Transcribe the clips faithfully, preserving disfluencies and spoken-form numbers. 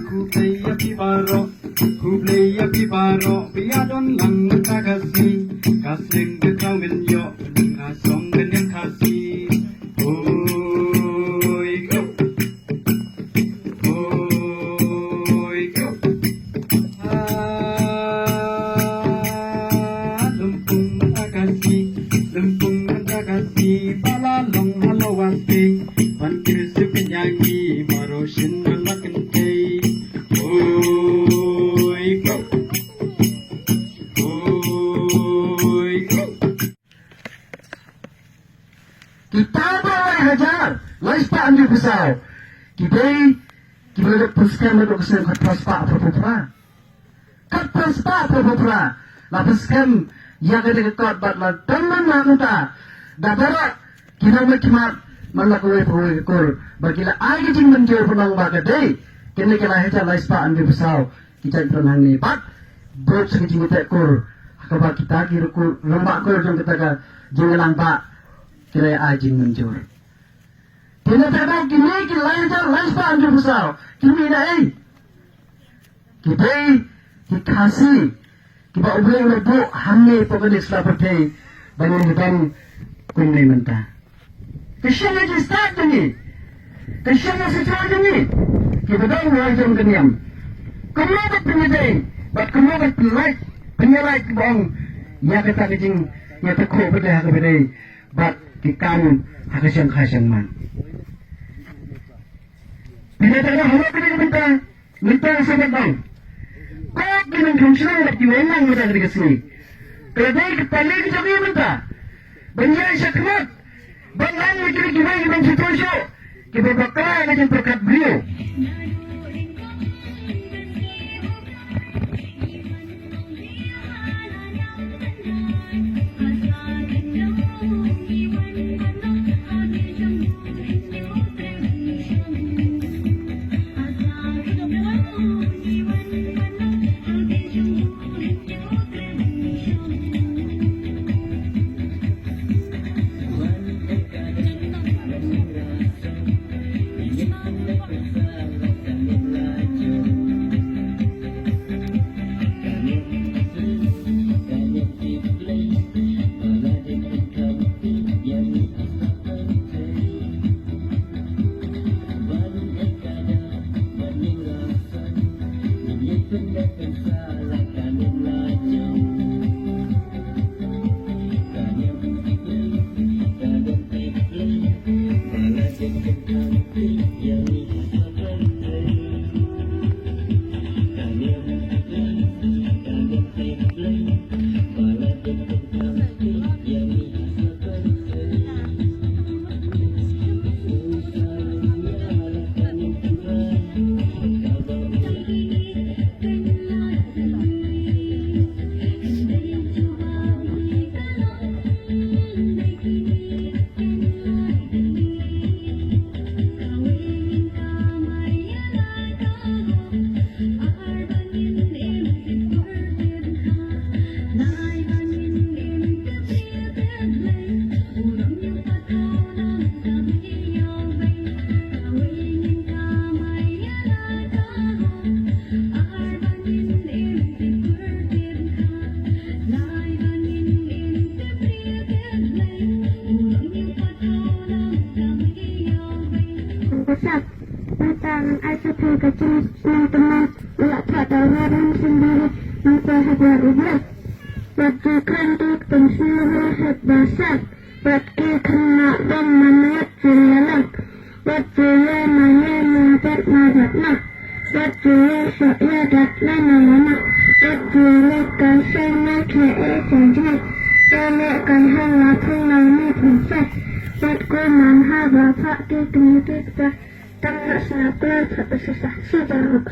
Khublei ïa phi baroh, khublei ïa phi baroh, phi ïa don lang mynta ka sngi, ka seng ka thaw ngin ïoh, ka song ngin ïa ka sngi. Oi, go. Oi, go. Ah, Lympung mynta ka sngi, Lympung mynta ka sngi, ba la long halor wa sdei, ban kyrsiewkynjah ïa ngi baroh shin nang ba kynthei. Oi, go. Oi, go. Kita ba lai hajar lai spah hynñiewphew saw ki dei kiba la dep pynskhem haduh ka snem khatphra spah phraphew phra. Khatphra spah phraphew phra la pynskhem ïa kata ka kot bad la don man la mynta. Da baroh ki nongmihkhmat man la kawei pa kawei ka kur ba ki la ai ka jingmynjur pynlong ba ka dei kane ka lai hajar lai spah hynñiewphew saw ki jait pynlong hangne bad bud sa ka jingïateh kur ha kaba kita ki ruku rangbah kur jong kata ka jingïalang ba ki la ai jingmynjur. Te na kata kine ki lai hajar lai spah hynñiewphew saw ki mih na ei? Ki dei ki Khasi kiba U Blei u la buh hangne hapoh kane ka sla pyrthei ba ngin ïadon kumne mynta. Ka shong ha ki stad jong ngi, ka shong ha ki stad jong ngi kiba don ha jong ka niam. Kumno ka pynïadei bad kumno ka pynlait pynïalait kiba ong ïa kata ka jingïatakhuh ba dei ha kaba dei bad ki kam ha ka shong ka shong man. Pynïadei halor kane ka bynta. Mynta sa ka dang ko ki nongshong shnong bad ki nongmang mynta ka dei ka sngi. Ka la dei ka pale ka jong ngi mynta ban ïaid shakhmat ban lam ïa kine kiwei ki nongshong shnong kiba bakla ka jingpyrkhat briew. Bad mynta ngan ai sha phi ka jingsneng tymmen, u la thoh da u Reverend Sendiri, nongpoi ha duwar U Blei. Bad ju kren ki ktien sniew ha hep ba sah, bad ki khynnah bym mane ju ïalang, bad ju ïa mane na bad na bad na, bad ju ïa shoh ïa dat na na na na, bad ju leit ka seng na khie e seng jngai, ïa leh kan hang la phung na ni phung sah, bad ku man ha ba phah ki kmie ki kpa. Tang na sngap klar pha ka shisha shi jaroh.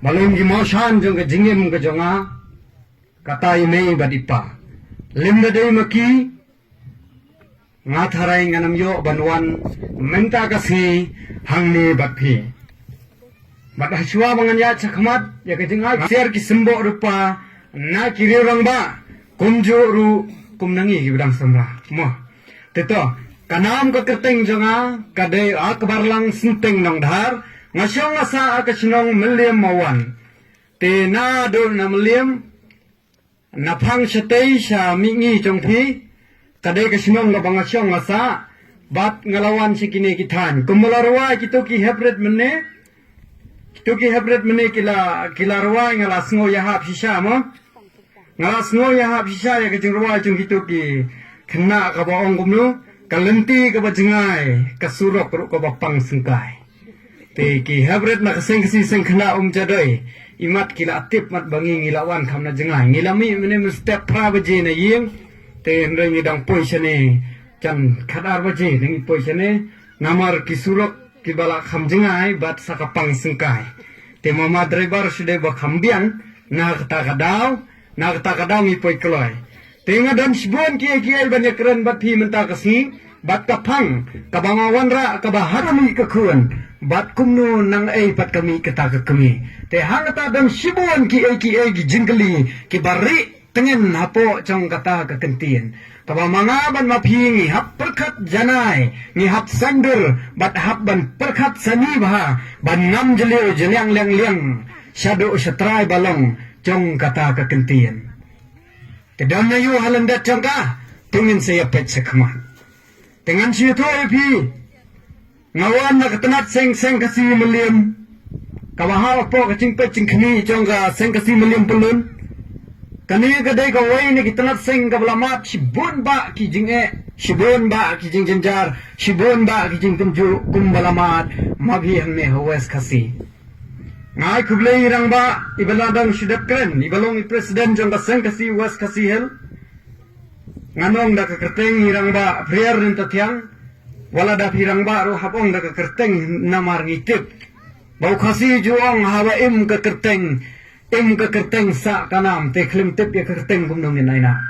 Ba lum ki mawshan jong ka jingim ka jong nga. Kata i mei bad i pa, lymda dei ma ki, nga tharai ngan ym ïoh ban wan mynta ka sngi hangne bad phi. Bad hashwa ba ngan ïaid shakhmat ïa ka jingai, nga siar ki symboh rupa na ki riew rangbah, kumjuh ruh kum na ngi kiba dang samla mo. Te to, ka nam ka kyrteng jong nga ka dei Akbarlang Synteng Nongdhar. Nga shong nga sah ha ka shnong Mylliem Mawan. Te naduh na Mylliem, na phang shatei sha mihngi jong phi, ka dei ka shnong kaba nga shong nga sah. Bad nga la wan sha kine ki thaiñ kumba la rwai kito ki heprit mynne. Kito ki heprit mynne ki la, ki la rwai, nga la sngew ïahap shisha mo. Nga la sngew ïahap shisha ïa ka jingrwai jong kito ki khynnah, kaba ong kumno, ka lynti kaba jngai, ka surok ruh kaba pang syngkai. Te ki heprit na ka Seng Khasi Seng Khynnah Umjadoi, imat ki la tip mat ba ngi ngi la wan kham na jngai. Ngi la mih mynne mynstep phra baje na ïing. Te hynrei ngi dang poi shane jan khatar baje, ngi poi shane. Namar ki surok kiba la kham jngai bad sa ka pang syngkai. Te mama driver shu dei ba kham biang na kata ka daw, na kata ka daw ngi poi kloi. Te nga don shibun kiei kiei ban ïakren bad phi mynta ka sngi, bad ka phang kaba nga wanrah kaba ha ka mih ka khun, bad kumno nang ei pat ka mih kata ka kmie. Te hangta don shibun kiei kiei ki jingkylli kiba rieh tngen hapoh jong kata ka kyntien. Kaba ma nga bad ma phi ngi hap pyrkhat janai, ngi hap saiñdur bad hap ban pyrkhat sani bha ban ngam jylliew jylliew liang liang shaduh sha trai ba long jong kata ka kyntien. Te don aïu ha lyndet jong ka, to ngin sa ïa peit shakhmat. Te ngan shu ïathuh ïa phi, nga wan na ka tnat seng, Seng Khasi Mylliem, kaba hap hapoh ka jingpeit jingkhmih jong ka Seng Khasi Mylliem Pyllun. Kane ka dei kawei na ki tnat seng kaba la mad shibun bah ki jingeh, shibun bah ki jingjynjar, shibun bah ki jingtynjuh kumba la mad ma phi hangne ha West Khasi. Nga ai khublei i rangbah iba la dang shu dep kren, iba long i president jong ka Seng Khasi West Khasi Hills. Ngan ong da ka kyrteng i rangbah Phriar Ryntathiang, wat la da phi rangbah ruh hap ong da ka kyrteng namar ngi tip ba u Khasi ju ong haba im ka kyrteng, im ka kyrteng sah ka nam, te khlem tip ïa ka kyrteng kumno ngin ai nam.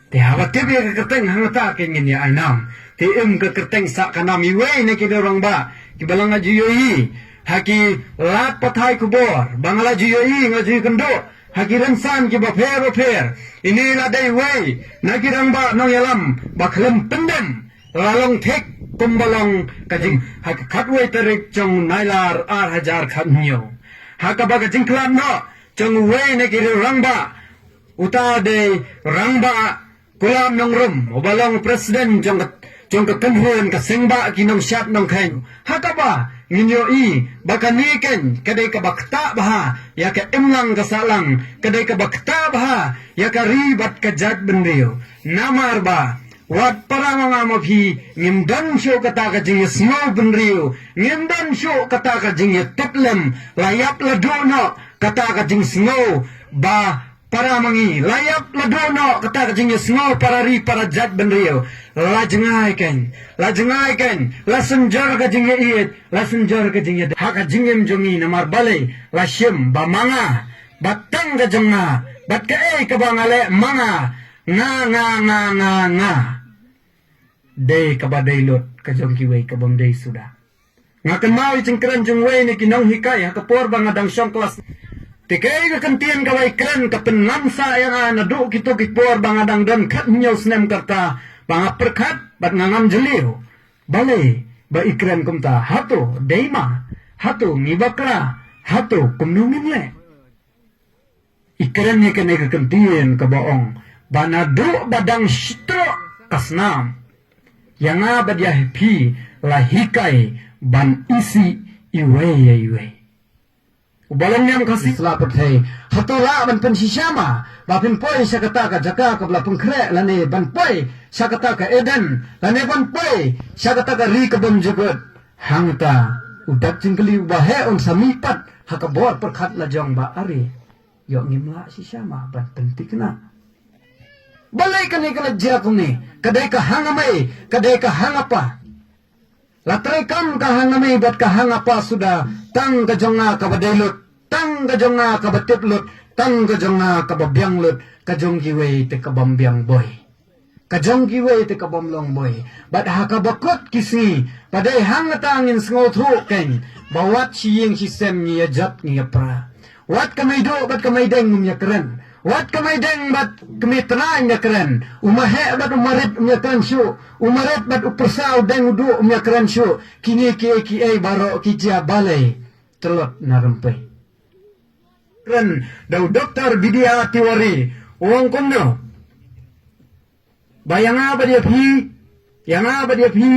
Te haba tip ïa ka kyrteng hangta ke ngin ïa ai nam. Te im ka kyrteng sah ka nam. Iwei na ki rangbah kiba la nga ju ïohi ha ki lad pathai khubor ba nga la ju ïohi, nga ju ïakynduh ha ki rynsan kiba pher ba pher. Ini la dei iwei na ki rangbah nongïalam ba khlem pyndem la long thik kumba long ka jing ha ka khatwei tarik jong u Nailar ar hajar khathynñiew. Ha kaba ka jingkhlad noh jong uwei na ki rangbah, uta dei rangbah Kulam Nongrum, uba long president jong ka, jong ka kynhun ka Sengbah ki Nongshad Nongkheiñ. Ha kaba ngin ïohi ba kane keiñ ka dei kaba ktah bha ïa ka imlang ka sahlang, ka dei kaba ktah bha ïa ka ri bad ka jaitbynriew. Namar ba wat para ma nga ma phi ngim don shuh kata ka jingïasngew bynriew, ngim don shuh kata ka jingïatiplem, la ïap la duh noh kata ka jingsngew ba para ma ngi, la ïap la duh noh kata ka jingïasngew para ri para jaitbynriew. La jngai keiñ, la jngai keiñ, la synjor ka jingïaieit, la synjor ka jingïadei ha ka jingim jong ngi. Namar balei? La shim ba ma nga bad tang ka jong nga bad kaei kaba nga leh ma nga, nga, nga, nga, nga, nga, dei kaba dei lut, ka jong kiwei ka bym dei suda. Nga kynmaw ïa jingkren jong uwei na ki nonghikai ha ka por ba nga dang shong klas. Te kaei ka kyntien kaba i kren ka pynnam sah ïa nga naduh kito ki por ba nga dang don khathynñiew snem, ka rta ba nga pyrkhat bad nga ngam jylliew. Balei ba i kren kumta? Hato dei ma? Hato ngi bakla? Hato kumno ngin leh? I kren ïa kane ka kyntien kaba ong ba naduh ba dang shi troh ka snam, ïa nga bad ïa phi la hikai ban isih iwei ïa iwei. Uba long niam Khasi, sla pyrthei, hato lah ban pynshisha ma ba phin poi sha kata ka jaka kaba la pynkhreh, lane ban poi sha kata ka Eden, lane ban poi sha kata ka ri ka bym jukut? Hangta u dak jingkylli uba heh un sa mih pat ha ka bor pyrkhat la jong ba, are, ïoh ngim lah shisha ma ban pynthikna. Balei kane ka la jia kumne? Ka dei ka hanga mei, ka dei ka hanga pa. La treikam ka hanga mei bad ka hanga pa suda, tang ka jong nga kaba dei lut. tang ka jong nga kaba tip lut, tang ka jong nga kaba biang lut, ka jong kiwei te kabym biang boi. Ka jong kiwei te kabym long boi. Bad ha kaba kut ki sngi, pat dei hangta ngin sngewthuh kein ba wat shi ïing shi sem ngi ïa jot ngi ïa pra. Wat ka mei duh bad ka mei deng um ïa kren. Wat ka mei deng bad ka mei tnaiñ ïa kren. U maheh bad u marit um ïa kren shuh. U marit bad u pyrsa u deng u duh um ïa kren shuh. Kine kiei kiei baroh ki jia balei. Tlot na rympei. Kren da u Doktor B D R Tiwari. U ong kumno? Ba ïa nga bad ïa phi, ïa nga bad ïa phi,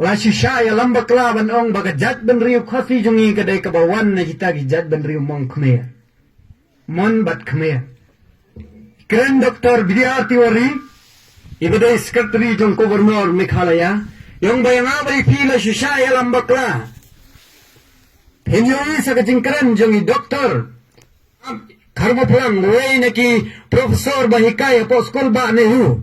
la shisha ïalam bakla ban ong ba ka jaitbynriew Khasi jong ngi ka dei kaba wan na kita ki jaitbynriew Hmong Khmer. Mon bad Khmer. Kren Doktor B D R Tiwari, iba dei Secretary jong Governor Meghalaya, i ong ba ïa nga bad ïa phi la shisha ïalam bakla. Phin ïohi sa ka jingkren jong i Doktor Kharmoplang, uwei na ki professor ba hikai hapoh skul bah NEHU.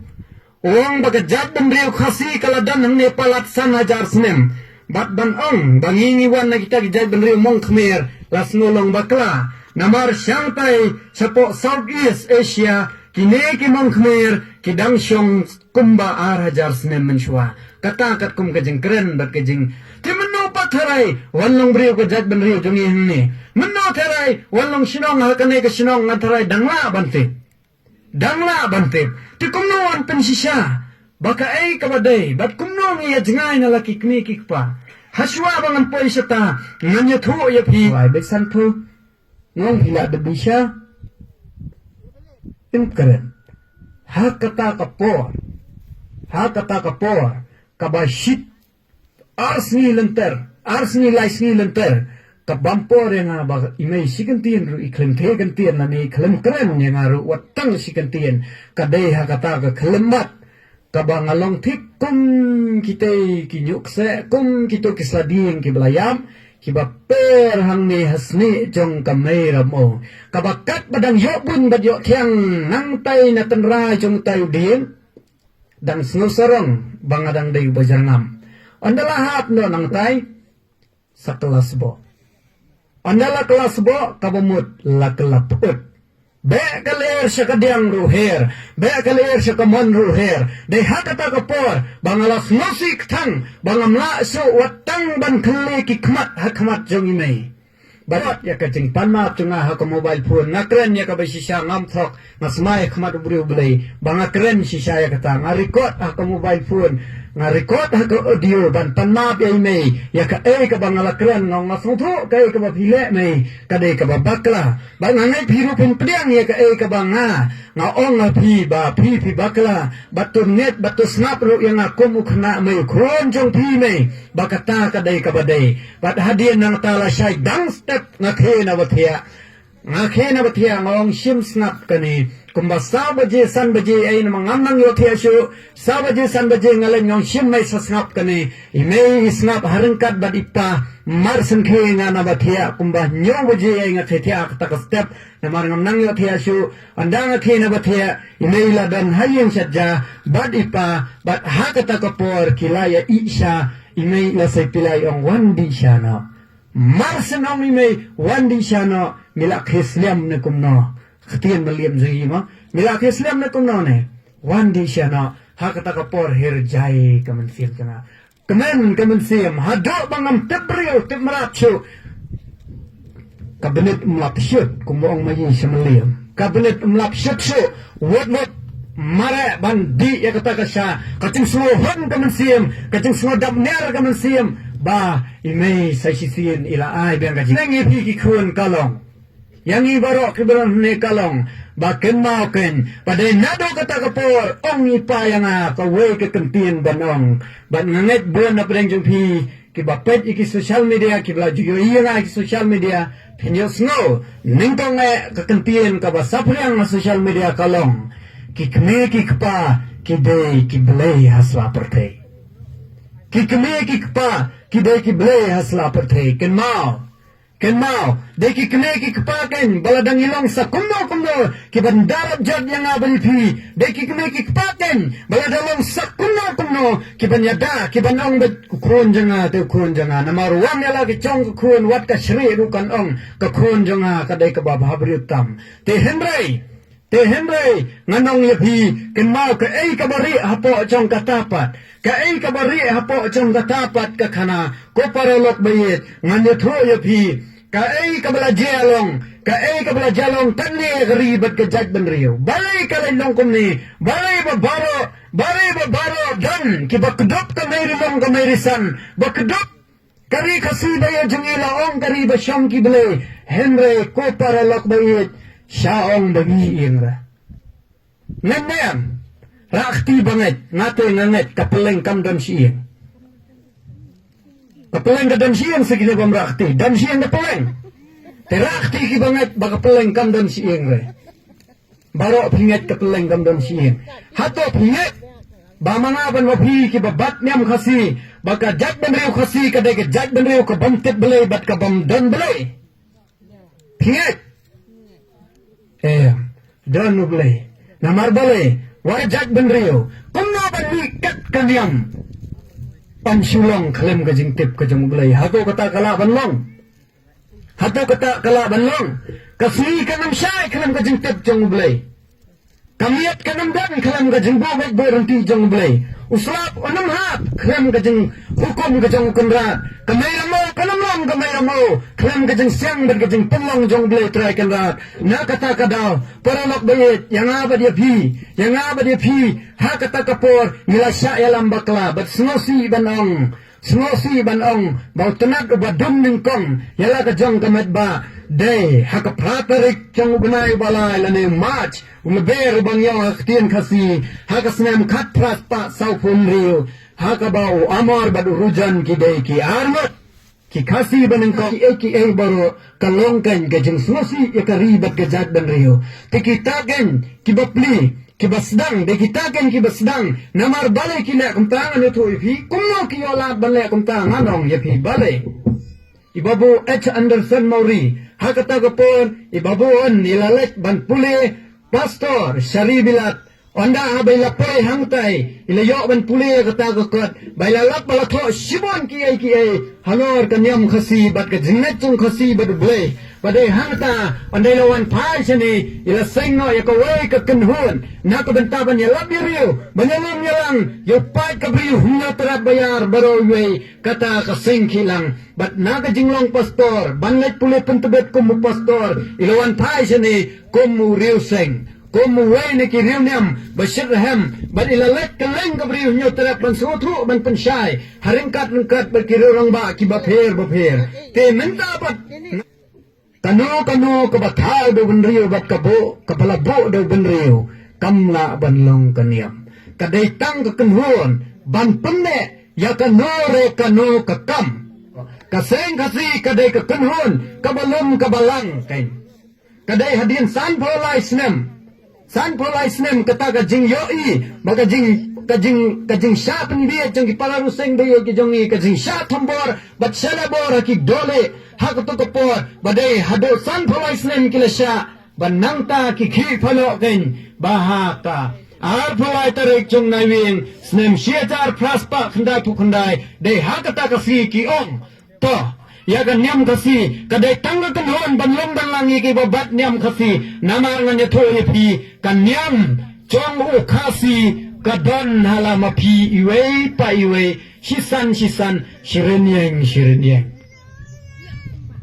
U ong ba ka jaitbynriew Khasi ka la don hangne palat san hajar snem. Bad ban ong ba ngi ngi wan na kita ki jaitbynriew Hmong Khmer la sngewlong bakla. Namar shangtai shapoh South East Asia kine ki Hmong Khmer ki dang shong kumba ar hajar snem mynshuwa. Kata katkum ka jingkren bad ka jing. Te mynno pat tharai wan long briew ka jaitbynriew jong ngi hangne. Mynno tharai wan long shnong ha kane ka shnong nga tharai dang lah ban tip. Dang lah ban tip. Te kumno wan pynshisha ba kaei kaba dei bad kumno ngi ïa jngai na la ki kmie ki kpa. Hashwa ba ngan poi shata ngan ïathuh ïa phi. Wai beit san phew. Ngan phi lah da bisha. Im kren. Ha kata ka por. Ha kata ka por. Kaba shit. Ar sngi lynter. Ar sngi lai sngi lynter. Ka bam por ïa nga ba i mei shi kyntien ruh i khlem the kyntien lane i khlem kren ïa nga ruh wat tang shi kyntien. Ka dei ha kata ka khlem mat. Kaba nga long thik kum kitei ki ñiuh kseh, kum kito ki sla dieng kiba la ïap, kiba per hangne ha snieh jong ka mei Ramew. Kaba kat ba dang ïoh bun bad ïoh thiang, nangtai na tynrai jong utai u dieng, dang sngew sarong, ba nga dang dei uba jyrngam. Ynda la hap noh nangtai, sa kylla sboh. Ynda la kylla sboh, kaba mut la kylla pyut. Beh ka lyer sha ka diang ruh her, beh ka lyer sha ka mon ruh her. Dei ha kata ka por, ba nga la sngewsih kthang, ba ngam lah shuh wat tang ban kylli ki khmat ha khmat jong i mei. Bad ïa ka jingpan map jong nga ha ka mobile phone, nga kren ïa kaba shisha ngam thok, nga smai ha khmat u briew Blei, ba nga kren shisha ïa kata, nga record ha ka mobile phone, nga record ha ka audio, ban pan map ïa i mei, ïa kaei kaba nga la kren, nga ong nga sngewthuh kaei kaba phi leh mei, ka dei kaba bakla. Bad nga ngeit phi ruh phin pdiang ïa kaei kaba nga, nga ong ha phi ba phi phi bakla, bad to ngeit, bad to sngap ruh ïa nga kum u khynnah mei u khun jong phi mei, ba kata ka dei kaba dei. Bad hadien nangta lashai dang step nga khie na ba thiah. Nga khie na ba thiah nga ong shim sngap kane. Kumba saw baje san baje ei namar ngam nang ïohthiah shuh. Saw baje san baje nga leit nga ong shim mei sa sngap kane. I mei i sngap ha ryngkat bad i pa. Mar sngewkhie nga na ba thiah kumba hynñiew baje ei nga khie thiah ha kata ka step. Namar ngam nang ïohthiah shuh. Ynda nga khie na ba thiah i mei la don ha ïing shatja bad i pa bad ha kata ka por ki la ïa ih sha i mei la sa pynlait ong wan dih sha noh. Mar shen ong i mei wan dih sha noh, mi la khie sliam ne kumno. Ktien ba liam jong i mo. Mi la khie sliam ne kumno ne. Wan dih sha noh. Ha kata ka por her jai ka mynsiem jong nga. Kmen ka mynsiem. Haduh ba ngam tip briew tip mrad shuh. Ka bnit um lap shut, kumba ong ma i sha mynsiem. Ka bnit um lap shut shuh. Wat wat mareh ban dih ïa kata ka sha. Ka jingsngewhun ka mynsiem. Ka jingsngewdap ner ka mynsiem. Ba i mei sa shisien i la ai biang ka jingeh ïa phi ki khun ka long. Ïa ngi baroh kiba don hangne ka long ba kynmaw kein ba dei naduh kata ka por ong i pa ïa nga kawei ka kyntien ban ong. Bad nga ngeit bun na pdeng jong phi kiba peit ïa ki social media kiba la ju ïohi ïa nga ïa ki social media phin ïohsngew nyngkong eh ka kyntien kaba saphriang ha social media ka long ki kmie ki kpa ki dei ki blei ha sla pyrthei. Ki kmie ki kpa ki dei ki blei ha sla pyrthei. Kynmaw. Kynmaw, dei ki kmie ki kpa kein ba la dang ïalong sa kumno kumno ki ban da rap jot ïa nga bad ïa phi. Dei ki kmie ki kpa kein ba la dang long sa kumno kumno ki ban ïada, ki ban ong bad u khun jong nga te u khun jong nga. Namar wan ïa la ki jong ka khun, wat ka shrieh ruh kan ong ka khun jong nga ka dei kaba bhabriew tam. Te hynrei Te hynrei ngan ong ïa phi, kynmaw, kaei kaba rieh hapoh jong kata pat, kaei kaba rieh hapoh jong kata pat ka khana, ko paralok ba ïeit, ngan ïathuh ïa phi, kaei kaba la jia long, kaei kaba la jia long katne ka ri bad ka jaitbynriew. Balei ka la long kumne? Balei ba baroh, balei ba baroh don kiba kdup ka mei ri long ka mei ri san, ba kdup ka ri Khasi ba ïeit jong ngi, la ong ka ri ba shong ki blei. Hynrei ko paralok ba ïeit, sha ong ba ngi ïeng ra. Ngam niam. Rah kti ba ngeit, nga te nga ngeit, ka pylleng kam don shi ïeng. Ka pylleng ka don shi ïeng, sa kine bym rah kti, don shi ïeng ka pylleng. Te rah kti ki ba ngeit ba ka pylleng kam don shi ïeng re. Baroh phi ngeit ka pylleng kam don shi ïeng. Hato phi ngeit ba ma nga bad ma phi kiba bat niam Khasi, ba ka jaitbynriew Khasi ka dei ka jaitbynriew ka bym tip Blei bad ka bym don Blei? Phi ngeit? Em, don U Blei. Namar balei? Wat ka jaitbynriew, kumno ban mih kat ka niam? Ban shu long khlem ka jingtip ka jong U Blei. Hato kata ka lah ban long? Hato kata ka lah ban long? Ka sngi kan ym shai khlem ka jingtip jong U Blei. Ka miet kan ym don khlem ka jingbuh beit buh ryntih jong U Blei. U slap un ym hap khlem ka jinghukum ka jong U Kynrad. Ka mei ramo kan ym long ka mei ramo khlem ka jingsiang bad ka jingpynlong jong U Blei Trai Kynrad. Na kata ka daw, paralok ba ïeit, ïa nga bad ïa phi, ïa nga bad ïa phi, ha kata ka por ngi la shah ïalam bakla bad sngewsih ban ong, sngewsih ban ong ba u tnat uba dum nyngkong ïa la ka jong ka met ba dei ha ka phra tarik jong u bnai ba lai lane March, u Lber uba ngi ong ha ka ktien Khasi, ha ka snem khatphra spah sawphew hynriew, ha kaba u Amor bad u Rujan ki dei ki arngut. Ki Khasi ba nyngkong, kiei kiei baroh ka long kein ka jingsngewsih ïa ka ri bad ka jaitbynriew. Te kita kein kiba plie, kiba sdang, dei kita kein kiba sdang. Namar balei ki leh kumta, ngan ïathuh ïa phi. Kumno ki ïoh lad ban leh kumta, ngan ong ïa phi balei. I Babu H Anderson Mawrie, ha kata ka por i Babu un i la leit ban pule pastor sha ri Bilat. Ynda haba i la poi hangtai, i la ïoh ban pule kata ka kot, ba i la lap ba la thoh shibun kiei kiei halor ka niam Khasi bad ka jingngeit jong Khasi bad U Blei. Ba dei hangta, ynda i la wan phai shane, i la seng noh ïa kawei ka kynhun na ka bynta ban ïalap ïariew, ban ïalum ïalang ïa u paid ka briew Hynñiewtrep Baïar baroh iwei. Kata ka seng khih lang. Bad na ka jinglong pastor, ban leit pule pyntbit kum u pastor, i la wan phai shane kum u riewseng, kum uwei na ki riewniam ba shitrhem, bad i la leit kylleng ka briew Hynñiewtrep ban sngewthuh ban pynshai ha ryngkat ryngkat bad ki riewrangbah kiba pher bapher. Te mynta pat, kano kano kaba thaw da u bynriew bad ka buh, kaba la buh da u bynriew, kam lah ban long ka niam. Ka dei tang ka kynhun ban pynneh ïa kano re kano ka kam. Ka seng Khasi ka dei ka kynhun kaba lum kaba lang kein. Ka dei hadien sanphew lai snem, sanphew lai snem kata ka jingïohi ba ka jing, ka jing, ka jingshah pynbieit jong ki para riewseng ba ïeit ki jong ngi, ka jingshah thombor bad shalabor ha ki dohlieh, ha kato ka por ba dei haduh sanphew lai snem ki la shah. Bad nangta ki khih paloh kein ba ha ka arphew lai tarik jong Naiwieng snem shi hajar phra spah khyndaiphew khyndai, dei ha kata ka sngi ki ong, to, ïa ka niam Khasi ka dei tang ka kynhun ban lum ban lang ïa kiba bat niam Khasi. Namar ngan ïathuh ïa phi, ka niam jong u Khasi ka don ha la ma phi iwei pa iwei, shisan shisan, shirynïeng shirynïeng.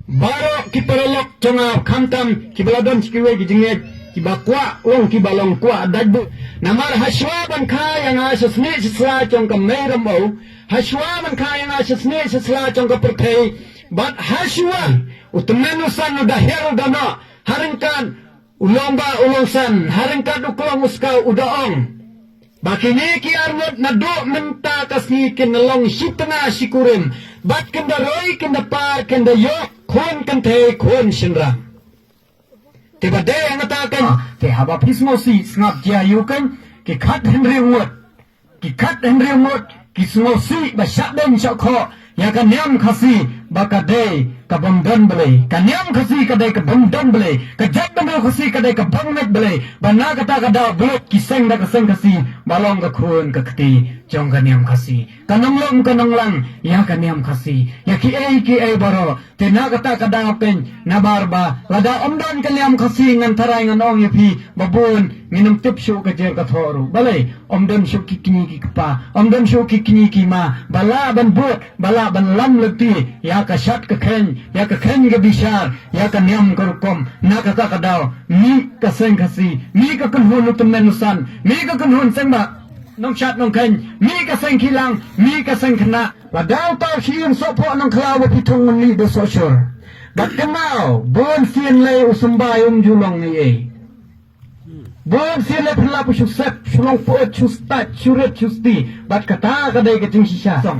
Baroh ki paralok jong nga, khamtam kiba la don sha kiwei ki jingngeit, kiba kwah long kiba long kwah dait buh. Namar hashwa ban kha ïa nga sha snieh sha sla jong ka mei Ramew, hashwa ban kha ïa nga sha snieh sha sla jong ka pyrthei, bad hashwa u tymmen u san u da hiar u da noh, ha ryngkat u long bah u long san, ha ryngkat u klong u skaw u da ong ba kine ki arngut naduh mynta ka sngi kin da long shi tnga shi kurim, bad kin da roi, kin da par, kin da ïoh khun kynthei khun shynrang. Te ba dei hangta kein, te haba phi sngewsih sngap jia ïa u kein, ki khathynriew ngut, ki khathynriew ngut ki sngewsih ba shah beiñ shah khoh ïa ka niam Khasi ba ka dei ka bym don Blei, ka niam Khasi ka dei ka bym don Blei, ka jaitbynriew Khasi ka dei ka bym ngeit Blei, ba na kata ka daw bluit ki seng da ka seng Khasi ba long ka khun ka kti jong ka niam Khasi. Ka nonglum ka nonglang ïa ka niam Khasi, ïa kiei kiei baroh. Te na kata ka daw pyn nabar ba lada ym don ka niam Khasi, ngan tharai ngan ong ïa phi ba bun ngin ym tip shuh ka jer ka thoh ruh. Balei? Ym don shuh ki kñi ki kpa, ym don shuh ki kñi ki ma ba lah ban bud, ba lah ban lam lynti ïa ka shad ka kheiñ, ïa ka kheiñ ka bishar, ïa ka niam ka rukom. Na kata ka daw mih ka seng Khasi, mih ka kynhun u tymmen u san, mih ka kynhun seng ba nongshad nongkheiñ, mih ka seng kilang, mih ka seng khynnah. Lada uta u shyieng sohphoh nongkhlaw ba phi thung un lih da sohshur. Bad kynmaw, bun sien lei u symbai um ju long ei ei. Bun sien lei pynlap u shu sep, shu long pyut, shu stait, shu rit, shu sti. Bad kata ka dei ka jingshisha. Song.